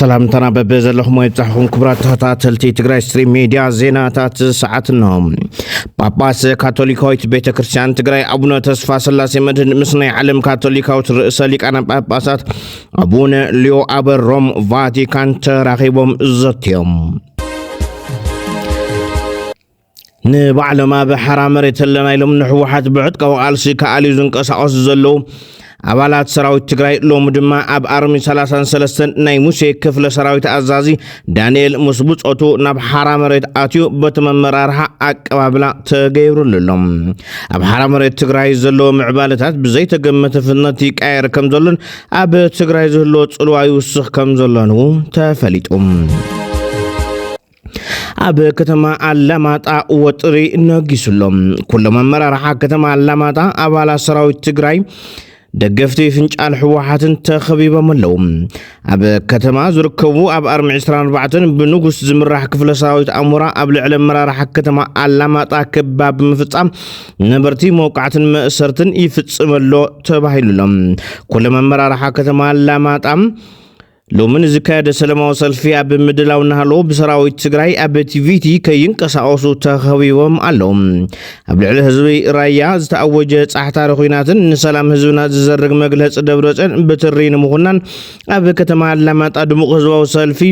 ሰላምታና በበዘለኹሞ ይብጻሕኹም ክቡራት ተኸታተልቲ ትግራይ ስትሪም ሚድያ። ዜናታት ሰዓት እንሆ። ጳጳስ ካቶሊካዊት ቤተ ክርስቲያን ትግራይ ኣቡነ ተስፋ ስላሴ መድህን ምስ ናይ ዓለም ካቶሊካዊት ርእሰ ሊቃነ ጳጳሳት ኣቡነ ሊዮ ኣብ ሮም ቫቲካን ተራኺቦም ዘትዮም። ንባዕሎም ኣብ ሓራ መሬት ኣለና ኢሎም ንህወሓት ብዕጥቃዊ ቃልሲ ክኣልዩ ዝንቀሳቐሱ ዘለዉ ኣባላት ሰራዊት ትግራይ ሎሚ ድማ ኣብ ኣርሚ ሰላሳን ሰለስተን ናይ ሙሴ ክፍለ ሰራዊት ኣዛዚ ዳንኤል ምስ ብጾቱ ናብ ሓራ መሬት ኣትዩ በቲ መመራርሓ ኣቀባብላ ተገይሩሉ ኣሎ። ኣብ ሓራ መሬት ትግራይ ዘለዉ ምዕባለታት ብዘይተገመተ ፍጥነት ይቀያየር ከም ዘሎን ኣብ ትግራይ ዝህልዎ ጽልዋ ይውስኽ ከም ዘሎን እውን ተፈሊጡ። ኣብ ከተማ ኣላማጣ ወጥሪ ነጊሱ ኣሎ። ኩሎም ኣመራርሓ ከተማ ኣላማጣ ኣባላት ሰራዊት ትግራይ ደገፍቲ ፍንጫል ህወሓትን ተኸቢቦም ኣለዉ። ኣብ ከተማ ዝርከቡ ኣብ ኣርሚ ዕስራን ኣርባዕተን ብንጉስ ዝምራሕ ክፍለ ሰራዊት ኣሞራ ኣብ ልዕሊ ኣመራርሓ ከተማ ኣላማጣ ክባ ብምፍጻም ነበርቲ መውቃዕትን መእሰርትን ይፍጽም ኣሎ ተባሂሉ ኣሎ። ኩሎም ኣመራርሓ ከተማ ኣላማጣ ሎሚ ንዝካየደ ሰላማዊ ሰልፊ ኣብ ምድላው እናሃለዉ ብሰራዊት ትግራይ ኣብ ቲቪቲ ከይንቀሳቐሱ ተኸቢቦም ኣለዉ። ኣብ ልዕሊ ህዝቢ ራያ ዝተኣወጀ ጻሕታሪ ኹናትን ንሰላም ህዝብና ዝዘርግ መግለጺ ደብረጽዮን ብትሪ ንምኹናን ኣብ ከተማ ኣላማጣ ድሙቕ ህዝባዊ ሰልፊ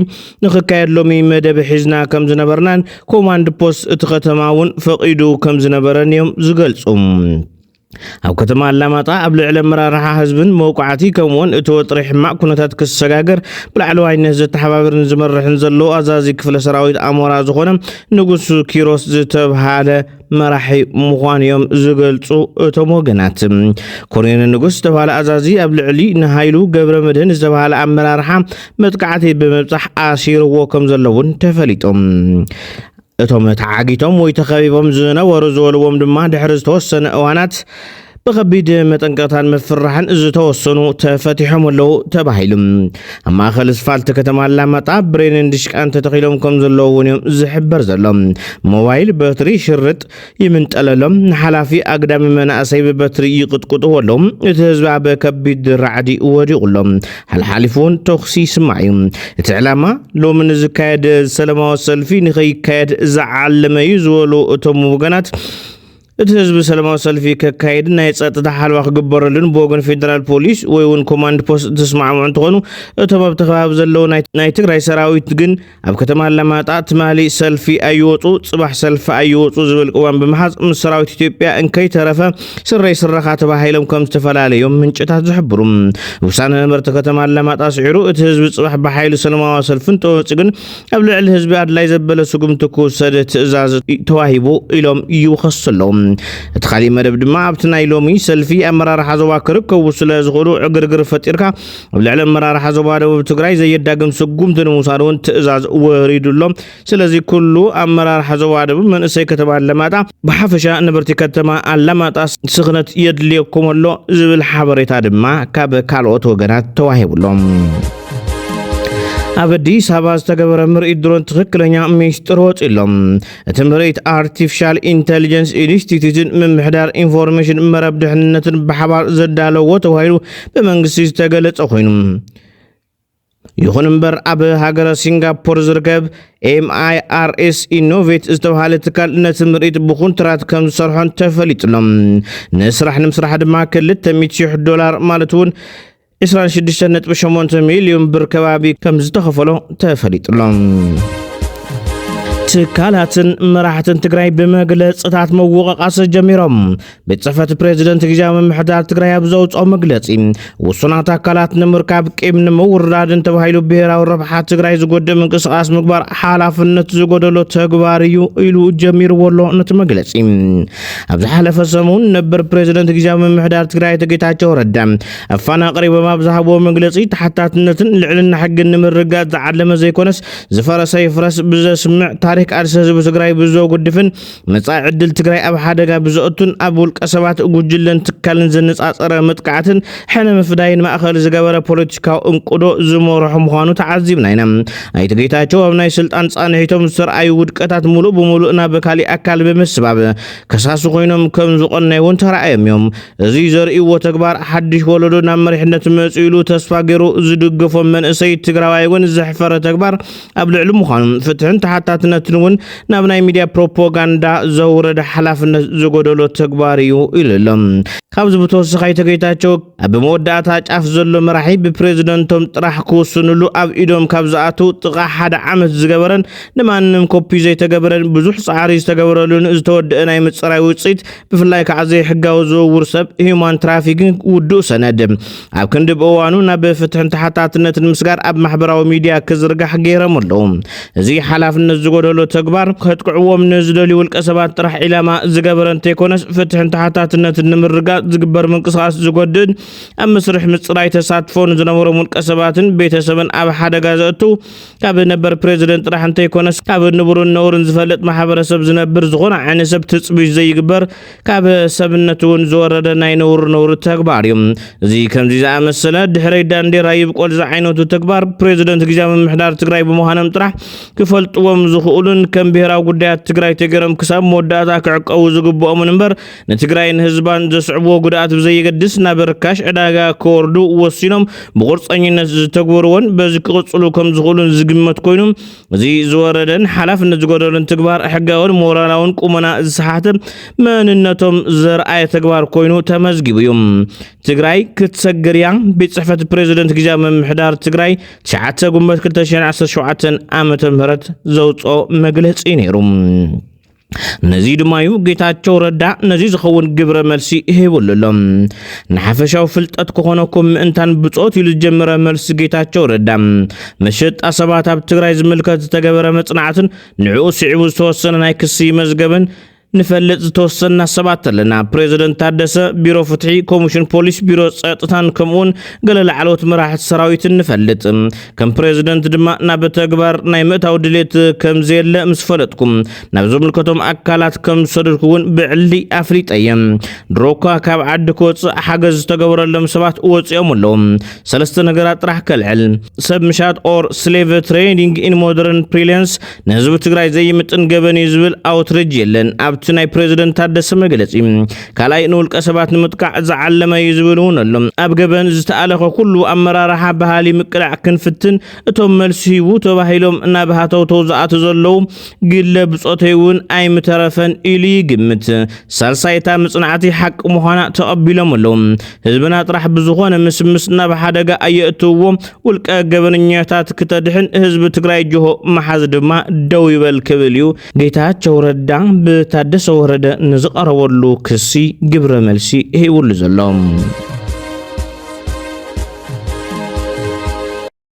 ንኽካየድ ሎሚ መደብ ሒዝና ከም ዝነበርናን ኮማንድ ፖስት እቲ ከተማ እውን ፈቒዱ ከም ዝነበረን እዮም ዝገልጹ። ኣብ ከተማ ኣላማጣ ኣብ ልዕሊ ኣመራርሓ ህዝብን መውቃዕቲ ከምኡውን እቲ ወጥሪ ሕማቕ ኩነታት ክሰጋገር ብላዕለዋይነት ዘተሓባብርን ዝመርሕን ዘሎ ኣዛዚ ክፍለ ሰራዊት ኣሞራ ዝኾነ ንጉስ ኪሮስ ዝተብሃለ መራሒ ምዃን እዮም ዝገልጹ እቶም ወገናት። ኮሎኔል ንጉስ ዝተብሃለ ኣዛዚ ኣብ ልዕሊ ንሃይሉ ገብረ መድህን ዝተብሃለ ኣመራርሓ መጥቃዕቲ ብምብጻሕ ኣሲርዎ ከም ዘሎ እውን ተፈሊጡ። እቶም ተዓጊቶም ወይ ተኸቢቦም ዝነበሩ ዝበልዎም ድማ ድሕሪ ዝተወሰነ እዋናት ብኸቢድ መጠንቀቕታን ምፍርራሕን ዝተወሰኑ ተፈቲሖም ኣለዉ ተባሂሉ። ኣብ ማእኸል ስፋልት ከተማ ኣላማጣ ብሬንን ድሽቃን ተተኺሎም ከም ዘለዉ እውን እዮም ዝሕበር ዘሎ። ሞባይል በትሪ ሽርጥ ይምንጠለሎም፣ ንሓላፊ ኣግዳሚ መናእሰይ ብበትሪ ይቕጥቅጥዎ ኣለዉ። እቲ ህዝቢ ኣብ ከቢድ ራዕዲ ወዲቑ ኣሎ። ሓልሓሊፉ እውን ተኹሲ ይስማዕ እዩ። እቲ ዕላማ ሎሚ ንዝካየድ ሰላማዊ ሰልፊ ንኸይካየድ ዝዓለመ እዩ ዝበሉ እቶም ወገናት፣ እቲ ህዝቢ ሰላማዊ ሰልፊ ከካይድ ናይ ጸጥታ ሓለዋ ክግበረሉን ብወገን ፌደራል ፖሊስ ወይ እውን ኮማንድ ፖስት ዝተስማዕምዑ እንትኾኑ፣ እቶም ኣብቲ ከባቢ ዘለዉ ናይ፣ ናይ ትግራይ ሰራዊት ግን ኣብ ከተማ ኣላማጣ ትማሊ ሰልፊ ኣይወጹ፣ ጽባሕ ሰልፊ ኣይወጹ ዝብል ቅዋም ብምሓዝ ምስ ሰራዊት ኢትዮጵያ እንከይተረፈ ስረ ይስረኻ ተባሂሎም ከም ዝተፈላለዮም ምንጭታት ዝሕብሩ። ውሳነ ነበርቲ ከተማ ኣላማጣ ስዒሩ እቲ ህዝቢ ጽባሕ ብሓይሊ ሰላማዊ ሰልፊ እንተወጺኡ ግን ኣብ ልዕሊ ህዝቢ ኣድላይ ዘበለ ስጉምቲ ክውሰድ ትእዛዝ ተዋሂቡ ኢሎም ይውኸሱ ኣለዉ። እቲ ካሊእ መደብ ድማ ኣብቲ ናይ ሎሚ ሰልፊ ኣመራርሓ ዞባ ክርከቡ ስለ ዝኽእሉ ዕግርግር ፈጢርካ ኣብ ልዕሊ ኣመራርሓ ዞባ ደቡብ ትግራይ ዘየዳግም ስጉምቲ ንምውሳድ እውን ትእዛዝ ወሪዱ ኣሎ። ስለዚ ኩሉ ኣመራርሓ ዞባ ደቡብ መንእሰይ ከተማ ኣለማጣ ብሓፈሻ ነበርቲ ከተማ ኣላማጣ ስኽነት የድልየኩም ኣሎ ዝብል ሓበሬታ ድማ ካብ ካልኦት ወገናት ተዋሂቡ ኣሎ። ኣብ ኣዲስ ኣበባ ዝተገበረ ምርኢት ድሮን ትኽክለኛ ሚስጥር ወፂኡ ኣሎ። እቲ ምርኢት ኣርቲፊሻል ኢንተሊጀንስ ኢንስቲትዩትን ምምሕዳር ኢንፎርሜሽን መረብ ድሕንነትን ብሓባር ዘዳለዎ ተባሂሉ ብመንግስቲ ዝተገለጸ ኮይኑ፣ ይኹን እምበር ኣብ ሃገረ ሲንጋፖር ዝርከብ ኤምኣይኣርኤስ ኢኖቬት ዝተባሃለ ትካል ነቲ ምርኢት ብኩንትራት ከም ዝሰርሖን ተፈሊጡ ኣሎ። ንስራሕ ንምስራሕ ድማ ክልተ ሚእቲ ሺሕ ዶላር ማለት እውን ዕስራን ሽዱሽተን ነጥቢ ሸሞንተ ሚልዮን ብር ከባቢ ከም ዝተኸፈሎ ተፈሊጡ ኣሎ። ትካላትን መራሕትን ትግራይ ብመግለፅታት ምውቕቓስ ጀሚሮም። ቤት ጽሕፈት ፕሬዚደንት ግዝያዊ ምምሕዳር ትግራይ ኣብ ዘውፅኦ መግለፂ፣ ውሱናት ኣካላት ንምርካብ ቂም ንምውርዳድን ተባሂሉ ብሄራዊ ረብሓ ትግራይ ዝጎድእ ምንቅስቓስ ምግባር ሓላፍነት ዝጎደሎ ተግባር እዩ ኢሉ ጀሚርዎ ኣሎ ነቲ መግለፂ። ኣብ ዝሓለፈ ሰሙን ነበር ፕሬዚደንት ግዝያዊ ምምሕዳር ትግራይ ኣቶ ጌታቸው ረዳ ኣብ ፋና ቀሪቦም ኣብ ዝሃብዎ መግለፂ፣ ተሓታትነትን ልዕልና ሕግን ንምርግጋፅ ዝዓለመ ዘይኮነስ ዝፈረሰ ይፍረስ ብዘስምዕ ታሪክ ቃልሲ ህዝቢ ትግራይ ብዘጉድፍን መጻኢ ዕድል ትግራይ ኣብ ሓደጋ ብዘእቱን ኣብ ውልቀ ሰባት፣ ጉጅለን ትካልን ዘነጻጸረ መጥቃዕትን ሕነ ምፍዳይን ማእኸል ዝገበረ ፖለቲካዊ እንቁዶ ዝመርሖ ምዃኑ ተዓዚብና ኢና። ኣይተ ጌታቸው ኣብ ናይ ስልጣን ጻንሒቶም ዝተርኣዩ ውድቀታት ሙሉእ ብሙሉእ ናብ ካሊእ ኣካል ብምስባብ ከሳሲ ኮይኖም ከም ዝቐነዩ እውን ተራእዮም እዮም። እዚ ዘርእይዎ ተግባር ሓድሽ ወለዶ ናብ መሪሕነት መጽኡ ኢሉ ተስፋ ገይሩ ዝድግፎም መንእሰይ ትግራዋይ እውን ዘሕፈረ ተግባር ኣብ ልዕሊ ምዃኑ ፍትሕን ተሓታትነትን እውን ናብ ናይ ሚድያ ፕሮፓጋንዳ ዘውረደ ሓላፍነት ዝጎደሎ ተግባር እዩ ኢሉ ኣሎ። ካብዚ ብተወሳኺ ኣይተ ጌታቸው ኣብ መወዳእታ ጫፍ ዘሎ መራሒ ብፕሬዝደንቶም ጥራሕ ክውስንሉ ኣብ ኢዶም ካብ ዝኣቱ ጥቓ ሓደ ዓመት ዝገበረን ንማንም ኮፒ ዘይተገበረን ብዙሕ ጻዕሪ ዝተገበረሉን ዝተወደአ ናይ ምጽራይ ውጽኢት ብፍላይ ከዓ ዘይሕጋዊ ዝውውር ሰብ ሂዩማን ትራፊኪንግ ውዱእ ሰነድ ኣብ ክንዲ ብእዋኑ ናብ ፍትሕን ተሓታትነትን ምስጋር ኣብ ማሕበራዊ ሚድያ ክዝርጋሕ ገይሮም ኣለዉ። እዚ ሓላፍነት ዝጎደሎ ተግባር ከጥቅዕዎም ንዝደልዩ ውልቀ ሰባት ጥራሕ ዒላማ ዝገበረ እንተይኮነስ ፍትሕን ተሓታትነትን ንምርጋፅ ዝግበር ምንቅስቃስ ዝጎድእን ኣብ መስርሕ ምፅራይ ተሳትፎ ንዝነበሮም ውልቀ ሰባትን ቤተሰብን ኣብ ሓደጋ ዘእቱ ካብ ነበር ፕሬዚደንት ጥራሕ እንተይኮነስ ካብ ንቡርን ነውርን ዝፈልጥ ማሕበረሰብ ዝነብር ዝኾነ ዓይነት ሰብ ትፅቢት ዘይግበር ካብ ሰብነት እውን ዝወረደ ናይ ነውር ነውር ተግባር እዩ። እዚ ከምዚ ዝኣመሰለ ድሕረይ ዳንዴራ ይብቆል ዝዓይነቱ ተግባር ፕሬዚደንት ግዝያዊ ምምሕዳር ትግራይ ብምዃኖም ጥራሕ ክፈልጥዎም ዝኽእሉን ከም ብሔራዊ ጉዳያት ትግራይ ተገይሮም ክሳብ መወዳእታ ክዕቀቡ ዝግብኦምን እምበር ንትግራይን ህዝባን ዘስዕብዎ ጉድኣት ብዘየገድስ ናብ ርካሽ ዕዳጋ ክወርዱ ወሲኖም ብቁርፀኝነት ዝተግበርዎን በዚ ክቕፅሉ ከም ዝኽእሉን ዝግመት ኮይኑ እዚ ዝወረደን ሓላፍነት ዝጎደሎን ተግባር ሕጋውን ሞራላውን ቁመና ዝሰሓተ መንነቶም ዘርኣየ ተግባር ኮይኑ ተመዝጊቡ እዩ። ትግራይ ክትሰግር እያ። ቤት ፅሕፈት ፕሬዚደንት ግዝያዊ ምምሕዳር ትግራይ ትሽዓተ ጉንበት ክልተ ሽሕን ዓሰርተ ሸውዓተን ዓመተ ምህረት ዘውፅኦ መግለፂ ነይሩ። ነዚ ድማ እዩ ጌታቸው ረዳ ነዚ ዝኸውን ግብረ መልሲ ሂቡሉ ኣሎ። ንሓፈሻዊ ፍልጠት ክኾነኩም ምእንታን ብጾት ኢሉ ዝጀመረ መልሲ ጌታቸው ረዳ መሸጣ ሰባት ኣብ ትግራይ ዝምልከት ዝተገበረ መጽናዕትን ንዕኡ ስዒቡ ዝተወሰነ ናይ ክሲ መዝገብን ንፈልጥ ዝተወሰና ሰባት ኣለና። ፕሬዚደንት ታደሰ ቢሮ ፍትሒ፣ ኮሚሽን ፖሊስ፣ ቢሮ ጸጥታን ከምኡውን ገለ ላዕለዎት መራሕቲ ሰራዊትን ንፈልጥ። ከም ፕሬዚደንት ድማ ናብ ተግባር ናይ ምእታው ድሌት ከም ዘየለ ምስ ፈለጥኩ ናብ ዝምልከቶም ኣካላት ከም ዝሰደድኩ እውን ብዕሊ ኣፍሊጠ እየ። ድሮ እኳ ካብ ዓዲ ክወፅእ ሓገዝ ዝተገበረሎም ሰባት ወፂኦም ኣለዉ። ሰለስተ ነገራት ጥራሕ ከልዕል። ሰብ ምሻጥ or slave trading in modern parlance ንህዝቢ ትግራይ ዘይምጥን ገበን እዩ ዝብል ኣውትሬጅ የለን ኣብቲ ናይ ፕሬዚደንት ታደሰ መግለፂ። ካልኣይ ንውልቀ ሰባት ንምጥቃዕ ዝዓለመ እዩ ዝብል እውን ኣሎ። ኣብ ገበን ዝተኣለኸ ኩሉ ኣመራርሓ ባህሊ ምቅላዕ ክንፍትን እቶም መልሲ ሂቡ ተባሂሎም ናብ ሃተውተው ዝኣቱ ዘለዉ ግለ ብፆተይ እውን ኣይምተረፈን ኢሉ ይግምት። ሳልሳይ እታ መፅናዕቲ ሓቂ ምዃና ተቐቢሎም ኣለዉ። ህዝብና ጥራሕ ብዝኾነ ምስምስ ናብ ሓደጋ ኣየእትውዎ። ውልቀ ገበነኛታት ክተድሕን ህዝቢ ትግራይ ጅሆ መሓዝ ድማ ደው ይበል ክብል እዩ ጌታቸው ረዳ ብታደሰ ወረደ ንዝቐረበሉ ክሲ ግብረ መልሲ ሂቡሉ ዘሎ።